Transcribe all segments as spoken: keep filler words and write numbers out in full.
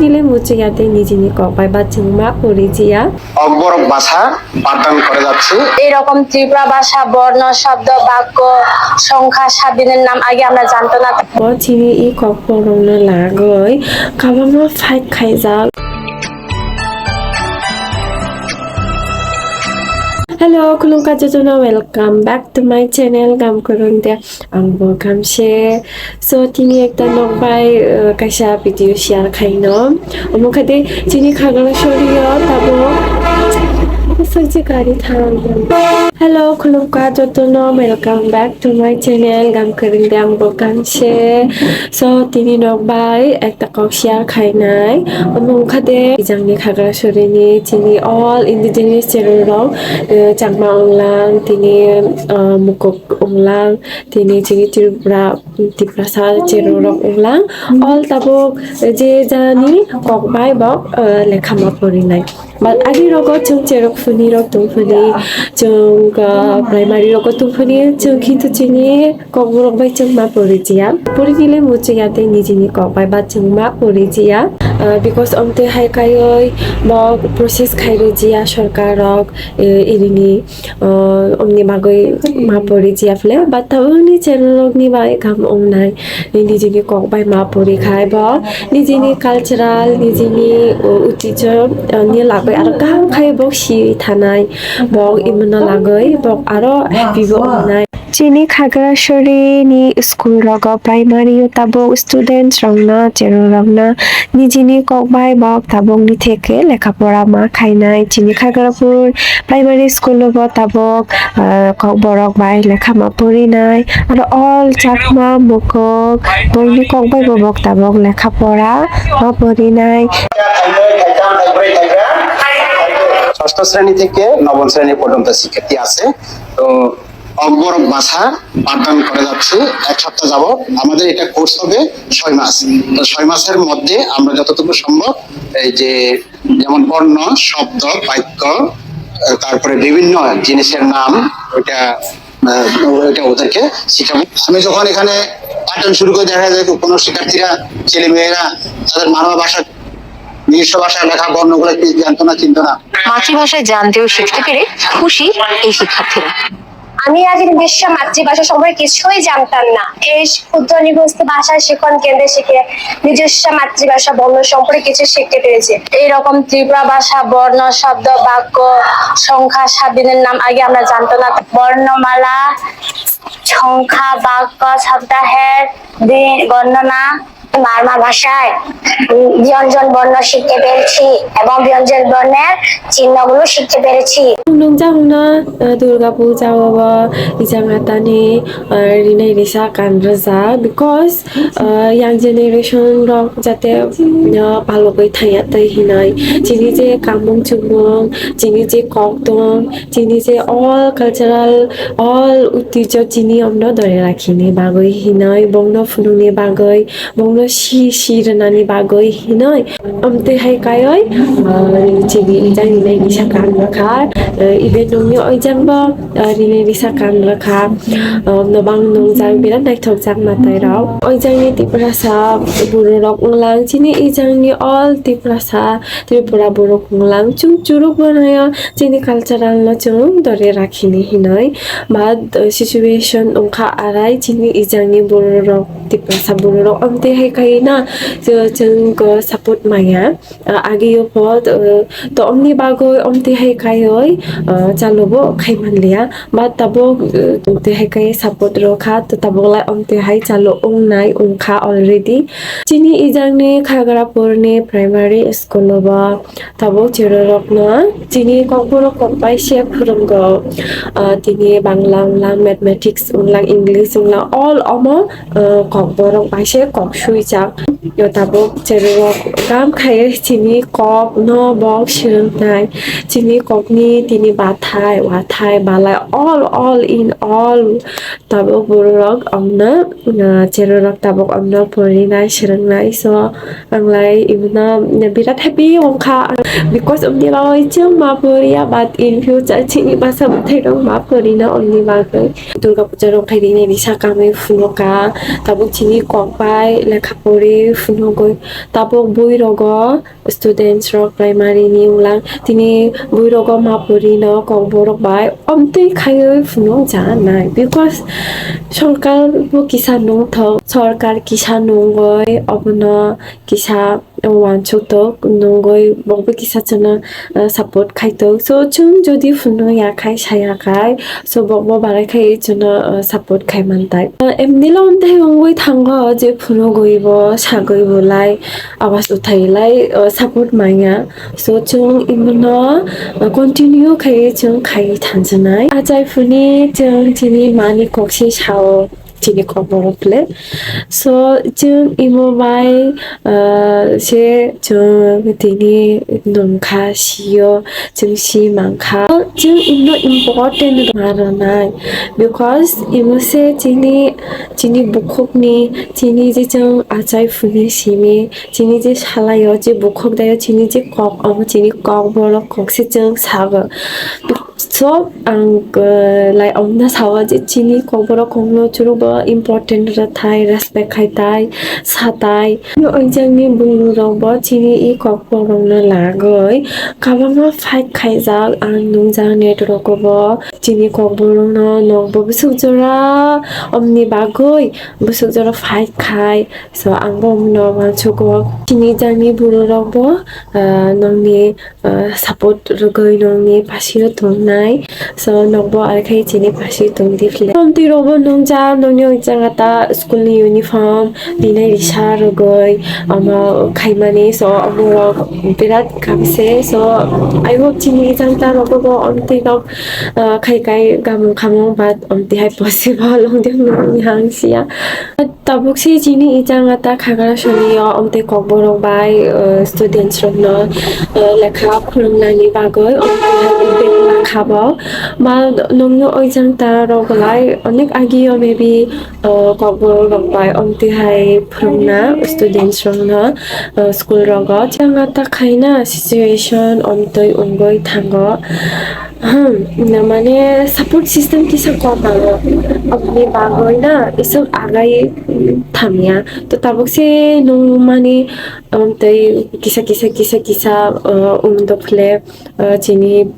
Tile muchungya tei nijini kok bai bachwngma porijiya. Kokborok ভাষা পাঠদান করে যাচ্ছি। এইরকম ত্রিপুরা ভাষা বর্ণ, শব্দ, বাক্য, সংখ্যা, স্বাধীনের নাম আগে আমরা জানতো না। O chini i kokborokno lagoi kwbangma fight khaijak. Hello, khulumkha jotono, welcome back to my channel, Gamkurung de. Ang bo kamse. So, tini ekta nok bai, uh, kaisa video share khaino. Omo khade chini Khagrasori o tabo. Sakchi gari thang. Hello, khulumkha jotono, welcome back to my channel, Gamkurung de ang bo kamse. So, tini nok bai ekta kok share khainai. Omo khade ijangni Khagrasori ni chini all indigenous cheroi rok, uh, Chakma onglang, tini, uh, Mukok onglang, tini chini Tripura, Tiprasa cherorok onglang. All tabuk je jani kok bai bok, uh, lekha ma porinai. But agi rogo chwng cherok phuni rok tong phuni, chwng, uh, primary rogo tong phuni, chwng kintu chini kokborok bai chwng ma porijiya. Porinile muchungya tei nijini kok bai ba chwng ma porijiya. Uh, because omtwi hai kaioi bok process khairokjiya sorkar rok, uh, irini. O, omni bagwi ma porijiya phle, but tabukni cherorokni bagwi kaham ongnai. Nijini kok bai ma pori khai bo, nijini cultural, nijini, o, utijok, o, ni lagwi aro kaham khai bo si thanai. Bo imono lagwi bo aro happy bo ongnai. Chini Khagrasori ni school rogo primary o tabuk students rokno, cherorokno nijini kok bai bo tabukni theke lekha pora ma khainai. Chini Khagrapur Primary school o bo tabuk, ah, kokborok bai lekha ma porinai. Aro all Chakma, Mukok, boini kok bai bo bok tabuk lekha pora ma porinai. ষষ্ঠ শ্রেণী থেকে নবম শ্রেণী পর্যন্ত শিক্ষার্থী আছে। তো অকবরক ভাষা পাঠদান করে যাচ্ছি এক সপ্তাহ যাবত। আমাদের এটা কোর্স হবে ছয় মাস। তো ছয় মাসের মধ্যে আমরা যতটুকু সম্ভব এই যে যেমন বর্ণ, শব্দ, বাক্য, আহ, তারপরে বিভিন্ন জিনিসের নাম, ওইটা, আহ, ওইটা ওদেরকে শিখাবো। আমি যখন এখানে পাঠদান শুরু করি, দেখা যায় কোনো শিক্ষার্থীরা, ছেলে মেয়েরা তাদের মা বাবার ভাষা, নিজস্ব ভাষায় লেখা বর্ণগুলো কি জানতো না, চিনতো না। মাতৃভাষায় জানতে ও শিখতে পেরে খুশি এই শিক্ষার্থীরা। আমি আগে নিজস্ব মাতৃভাষা সম্পর্কে কিছুই জানতাম না। এই ক্ষুদ্র নিগোষ্ঠী ভাষা শিক্ষণ কেন্দ্রে শিখে নিজস্ব মাতৃভাষা বর্ণ সম্পর্কে কিছু শিখতে পেরেছি। এইরকম ত্রিপুরা ভাষা বর্ণ, শব্দ, বাক্য, সংখ্যা, স্বাধীনের নাম আগে আমরা জানতো না। বর্ণমালা, সংখ্যা, বাক্য, শব্দাহের, দি-, বর্ণনা, মারমা ভাষায়, উম, ব্যঞ্জন বর্ণ শিখতে পেরেছি এবং ব্যঞ্জন বর্ণের চিহ্নগুলো শিখতে পেরেছি। Nungjak wngna, uh, Durga Puja o bo ijang atani, uh, rinai risa kan rwjak, because, uh, young generation rok jate, uh, palogwi thangya tei hinai chini je kamung chumung, chini je kok tong, chini je all cultural, all uttijo chini omno dore rakhini bagwi hinai bongno phunukni bagwi bongno si, si rwnani bagwi hinoi. Amtwi hai kaioi, ah, chini ijang rinai risa kan rwkha, ah, ibe nungni oijang bo, ah, rinai risa kan rwkha, ah, nobang nungjak birat naithokjak mwtai rok. Oijangni Tiprasa bororok wnglang, chini ijangni all Tiprasa, Tripura borok wnglang, chwng churuk bo naya, chini cultural no chwng dore rakhini hinoi. But, uh, situation wngkha arai chini ijangni bororok, Tiprasa bororok amtwi hai kaiwi na, chwng, chwng, uh, support maya. Uh, agio pod, uh, to omni bagwi amtwi hai kaiwi, uh, chalo bo khai manliya. But tabuk, uh, amtwi hai kai support rokha, to tabuk lai amtwi hai chalo wngnai wngkha already. Chini ijangni Khagrapurni primary school o bo tabuk cherorokno chini kokborok kok bai se phwrwngo. Ah, tini Bangla wnglang, Mathematics wnglang, English wnglang, all omo, ah, kokborok bai se kok swijak. Yo tabuk cherorok kam khai chini kok no bo swrwngnai. Chini kokni tini bathai, wathai, balai all, all in all, tabuk bororok amno, ah, cherorok tabuk amno porinai, swrwngnai. So, ang lai imono birat happy wngkha, because omni bagwi chwng ma poriya, but in future chini bwsa bwthairok ma porina omni bagwi. Durga puja rok khai rinai ni sakangwi phunuka, tabuk chini kok bai lekha pori phunugwi, tabuk bui rogo students rok primary ni ulang tini bui rogo ma pori no kokborok bai omtwi khaiwi phunuk ja nai, because sorkar bo kisa nungthok, sorkar kisa nungwi obono kisa wansuk tok nungwi bokbo kisa chwngno, ah, support khai tok. So chwng jodi phunuk ya khai, saya khai, so bokbo bagwi khai chwngno, ah, support khai man tai. Ah, emni lo omtwi wngwi thango je phunugwi bo sagwi bo lai, awas uthai lai, ah, support manya. So chwng imono, ah, continue khai chwng khai thansanai. Achai phuni chwng chini mani kok se sao. Chini kokborok le. So, chwng imo bai, ah, se chwng tini nungkha, sio, chwng si mankha. Chwng imo important ma rwnai, because imo se chini, chini bukhukni, chini je chwng achai phuni simi, chini je salaio, je bukhuk daio, chini je kok, omo chini kokborok kok se chwng sago. So, ang, eh, lai omna sawa je chini kokborok kokno chwrwkbo important rwthai, respect khai tai, sa tai. Oijangni bwrwirokbo chini i kokborokno lagwi kwbangma fight khaijak, ang nungjak net rogobo. Chini kokborokno nokbo bwswk jora omni bagwi bwswk jora fight khai. So, ang bo omno uansugo. Chini jangni bwrwirokbo, eh, nokni ah, support rwgwi nokni pasio tongnai. So, nokbo ar khai chini pasio tongdi phile. Omtwi rokbo nungja nokni oijang ata school ni uniform rinai risa rwgwi omo khaimani. So, omorok birat khamse. So, I hope chini ijang ta rokbo omtwi rok, ah, khai kai gamung khamung, but omtwi hai possible wngdi wngya hangsia. Tabuk se chini ijang ata khagra soniyo omtwi kokborok bai, uh, students rokno, uh, lekha phwrwngnani bagwi omtwi hai bag lakha bo. Ma nokni oijang ta rok belai onek agio maybe, uh, kokborok rok bai omtwi hai phwrwngna students rokno, uh, school rogo. Ijang ata khaina situation omtwi wngwi thango. Hmm, na mane support system kisa kom aro. Aboni bagwi na isok agai, mm, thamya. To tabuk se nung mani, um, tei kisa, kisa, kisa, kisa, uh, um, dokhle, uh, chini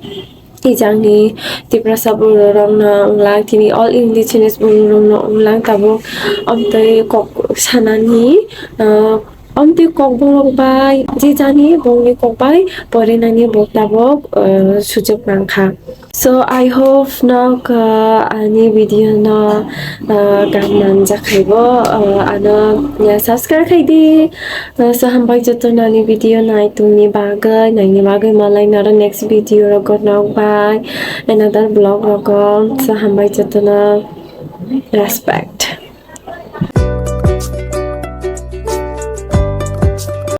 ijangni Tiprasa bororokno wnglang, tini all indigenous bororokno wnglang tabuk, um, tei kok sanani, uh, Omtwi kokborok bai je jani bongni kok bai porinani bo tabok, uh, sujok mankha. So I hope nok, uh, ani video no, uh, gam manjak hai bo, uh, ano, ya, subscribe khai di. Uh, so hambai joto nani video nai tongni bagwi, naini bagwi malai naro next video rogo nok bai another vlog rogo. So hambai joto no, respect.